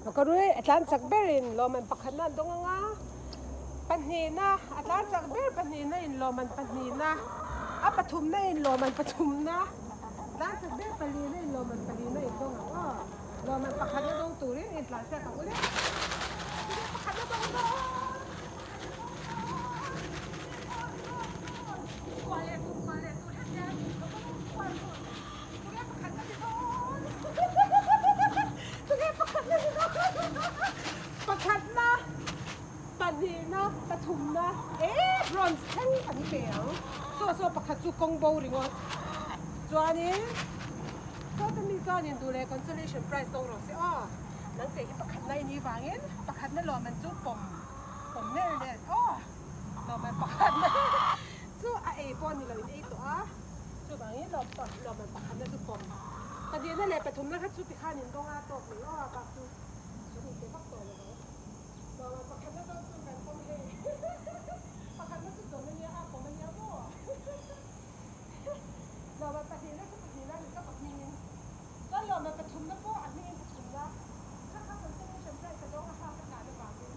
Ka rui a tlan chak berin lawmman pakhatna an dawng ang a, pahnihna a tlan chak ber pahnihna in lawmman pahnihna a pathumna in lawmman pathumna tlan chak ber palina in lawmman palina in dawng ang aw lawmman pakhatna dawng turin in tlan siak ang ule pakhatna dawng dawn. Pakhatna, pahnihna, pathumna eh bronze thleng kan pe ang. Saw saw pakhat chu kawng bo ringawt. Chuanin sawta mi chuanin duh leh consolation prize dawng rawh se aw. Nang te hi pakhatna i nih vangin pakhatna lawmman chu pawm pawm nel nel aw. Lawmman pakhatna chu a ei pawh ni lo in ei tawh a. Chuvangin lawmman pakhatna chu pawm pahnihna leh pathumna kha chu tikhan in dawng a tawk mai aw a bak chu kan inpe vak tawh lo ang. Lawmman pakhatna dawn chu kan pawm hei pakhatna chu dawn ania a pawm ania maw lawmman pahnihna chu pahnihna a ni ka pahmingin chuan lawmman pathumna pawh a hmingin pathumna kha kha consolation prize a dawng a half a tlan avangin.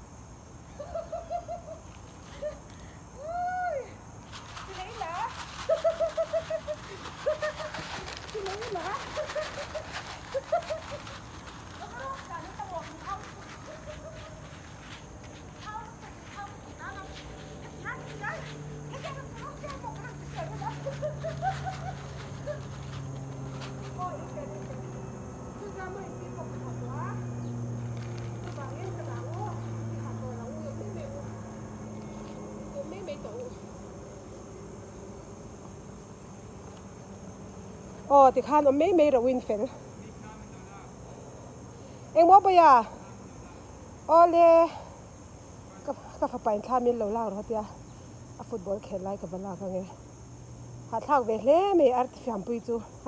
Aw tikhan awm mai mai rawh in fel. Engmaw bawia? Awle ka ka fapa in thla min lo lak rawh tia a football khel lai ka va lak ange. Hahthlak ve hle mai artifiampui chu.